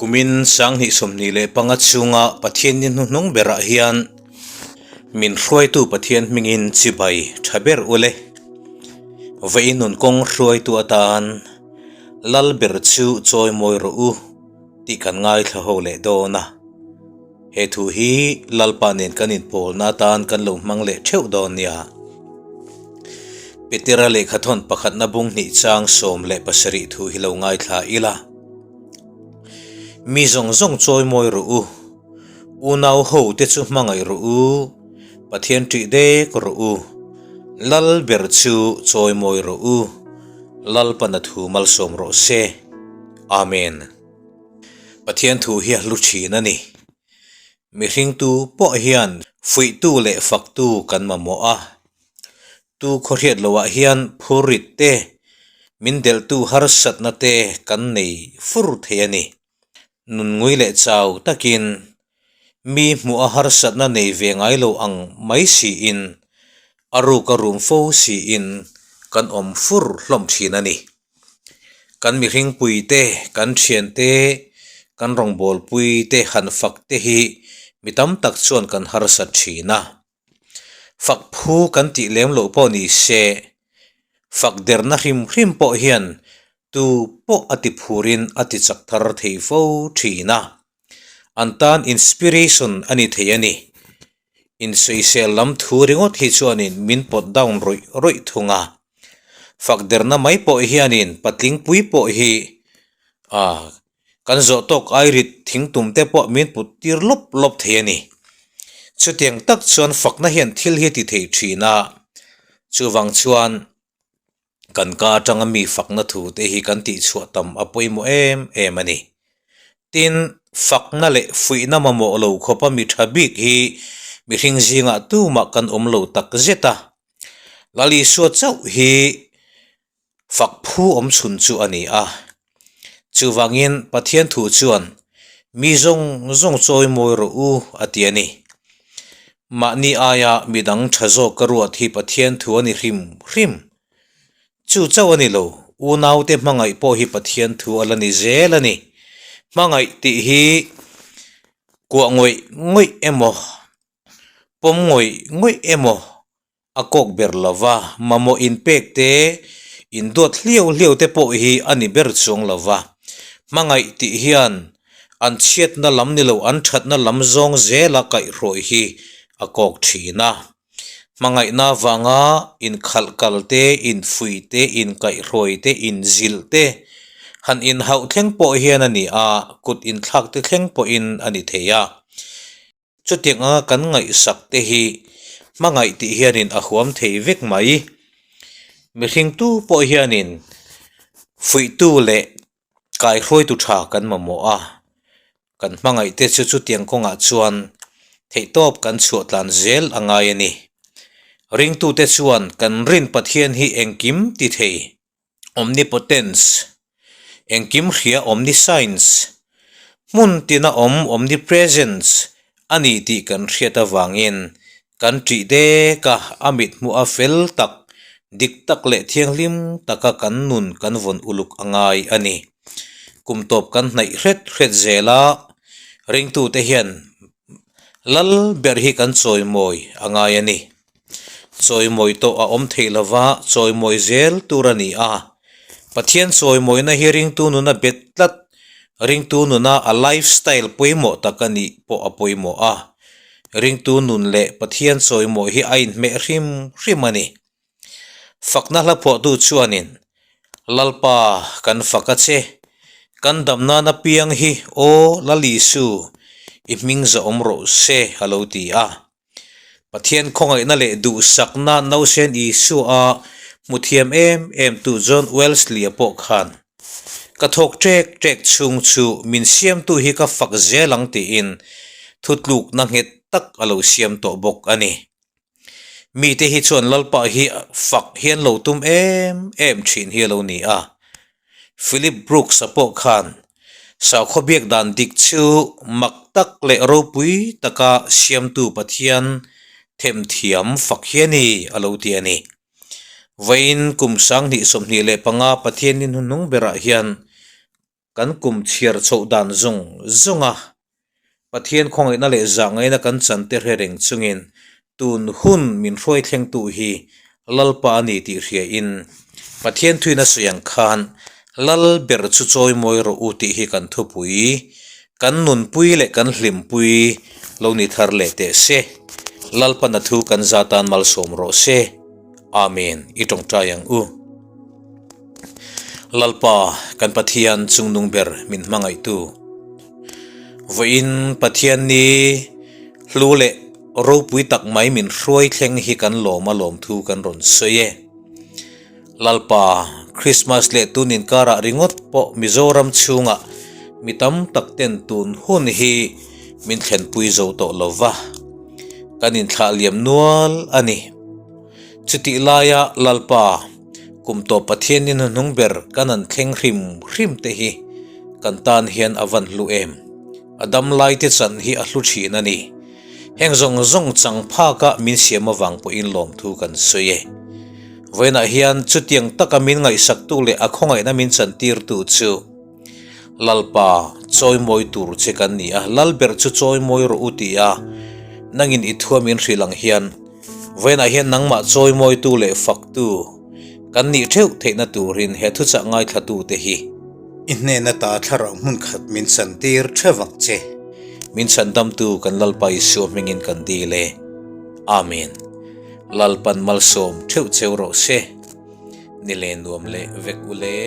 Kumin 2025 chhunga Pathian ni hnuhnung berah hian min hruaitu Pathian hmingin chibai tha ber ule. Vawiin nun kawng hruaitu atan Lal ber chu chawimawi rawh u tih kan ngaithla ho leh dawn a. He thu hi Lalpa nen kan inpawlna atan kan lo hmang leh theuh dawn nia. Petera lehkhathawn pakhatna bung hnih chang 17 thu hi lo ngaithla ila. Mi zawng zawng chawimawi rawh u, unau ho te chu hmangaih rawh u, Pathian ṭih dek rawh u, Lal ber chu chawimawi rawh u, Lalpana thu malsawm rawh se. Amen. Pathian thu hi a hlu thin a ni. Mihringtu pawh hian fuihtu leh faktu kan mamawh a. Tu khawhriat loah hian phurrit te, min delhtu harsatna te kan nei fur thei a ni. Nun ngui leh chau takin mi hmuh a harsatna nei ve ngai lo ang mai siin a ruk a rum fo siin kan awm fur hlawm thin a ni. Kan mihringpui te, kan thian te, kan rawngbawlpui te han fak te hi mi tam tak chuan kan harsat thin a. Fak phu kan tih lem loh pawh ni se, fak derna hrim hrim pawh hian tu pawh a ti phurin a ti chak thar thei fo thin a. An tan inspiration a ni thei a ni. Insawisel lam thu ringawt hi chuanin min pawt down rawih rawih thung a. Fak derna mai pawh hianin patling pui pawh hi ah Kan zawh tawk ai rit thingtum te pawh min put tir lawp lawp thei a ni. Chutiang tak chuan fakna hian thil hi a ti thei thin a, chuvang chuan kan ka atanga mi fakna thu te hi kan tihchhuah tam a pawimawh em em a ni. Tin, fakna leh fuihna mamawh lo khawpa mi tha bik hi mihring zingah tumah kan awm lo tak zet a. Lal Isua chauh hi Fak phu awm chhun chu a ni a. Chuvangin Pathian thu chuan, Mi zawng zawng chawimawi rawh u, a ti a ni. Mahni aia midang tha zawk ka ruat hi Pathian thu a ni hrim hrim. Chu chauh a ni lo, unaute hmangaih pawh hi Pathian thu a la ni zel a ni. Hmangaih tih hi kuah ngawih ngawih emaw, pawm ngawih ngawih emaw A kawk ber lo va, mamawh inpek te, induat hliau hliau te pawh hi a ni ber chuang lo va. Hmangaih tih hian an chhiatna lam ni lo an thatna lam zawng zela kaihhruai hi a kawk thin a. Hmangaihna vanga inkhalh kal te, infui te, inkaihhruai te, inzilh te, han inhauh thleng pawh hian a ni a, kut inthlak te thleng pawhin a ni thei a. Chutiang anga kan ngaihsak te hi hmangaih tih hianin a huam thei vek mai. Mihring tu pawh hianin fuihtu leh kaihruaitu tha kan mamawh a, kan hmangaih te chu chutiang kawngah chuan theihtawp kan chhuah tlan zel a ngai a ni. Ringtute chuan kan rin Pathian hi engkim ti thei. Omnipotence, engkim hria omniscience, hmun tina awm omnipresence a ni tih kan hriat avangin kan ṭih dek a, a mithmuh a fel tak, dik tak leh thianghlim taka kan nun kan vawn uluk a ngai a ni. Kum tawp kan hnaih hret hret zel a, ringtute hian lal ber hi kan chawimawi a ngai a ni. Chawimawi tawh a awm theih lova, chawimawi zel tur a ni a. Pathian chawimawina hi ringtu nuna bet tlat, ringtu nuna a life style pawimawh tak a nih pawh a pawimawh a. Ringtu nun leh Pathian chawimawi hi a inhmeh hrim hrim a ni. Fakna hla phuahtu chuanin, Lalpa kan fak a che, kan dam nan apiang hi aw Lal Isu, i hming zahawm rawh se a lo ti a. Pathian khawngaihna leh duhsakna nausen Isua hmu thiam em em tu John Wesley-a pawh khan, Ka thawk ṭek ṭek chhung chu min siamtu hi ka fak zel ang tiin thutlukna nghet tak a lo siam tawh bawk a ni. Mite hi chuan Lalpa hi fak hian lo tum em em ṭhin hi a lo ni a. Philip Brooks-a pawh khan sakhaw biak dan dik chu mak tak leh ropui taka siamtu Pathian themthiam fak hi a ni a lo ti a ni. Vawiin kum 2025 Pathianin hnuhnung berah hian. Kan kum chhiar chhoh dan zawng zawng a, Pathian khawngaihna leh zahngaihna kan chan te hre reng chungin tun hun min hruai thlengtu hi Lalpa a ni tih hriain Pathian thuin a sawi ang khan Lal ber chu chawimawi rawh u tih hi kan thupui, kan nunpui leh kan hlimpui lo ni thar leh teh se. Lalpan a thu kan za tan malsawm rawh se. Amen. I tawngtai ang u. Lalpa kan Pathian chungnung ber min hmangaihtu. Vawiin Pathian ni hlu leh ropui tak mai min hruai thleng hi kan lawm a lawmthu kan rawn sawi e. Lalpa, Christmas leh tun inkarah ringawt pawh Mizoram chhungah mi tam tak ten tun hun hi min thlenpui zo tawh lo va, kan inthlah liam nual a ni. Chutih laia Lalpa, Kum tawp Pathian ni hnuhnung ber kan an thleng hrim hrim te hi kan tan hian a van hlu em? A dam lai te chan hi a hlu thin a ni. Heng zawng zawng chang phaka min siam avang pawhin lawmthu kan sawi e. Vawiinah hian chutiang taka min ngaihsaktu leh a khawngaihna min chantirtu chu Lalpa, chawimawi tur che kan ni a, Lal ber chu chawimawi rawh u ti a, nangin i thua min hrilh ang hian, vawiinah hian nangmah chawimawitu leh faktu kan nih theuh theihna turin he thuchah ngaithlatute hi i hnen ata thlarau hmun khat min chantir theuh vang che. Min chhandamtu kan Lalpa Isua hmingin kan dil e. Amen. Lalpan malsawm theuh cheu rawh se. Ni le nuam leh vek u le.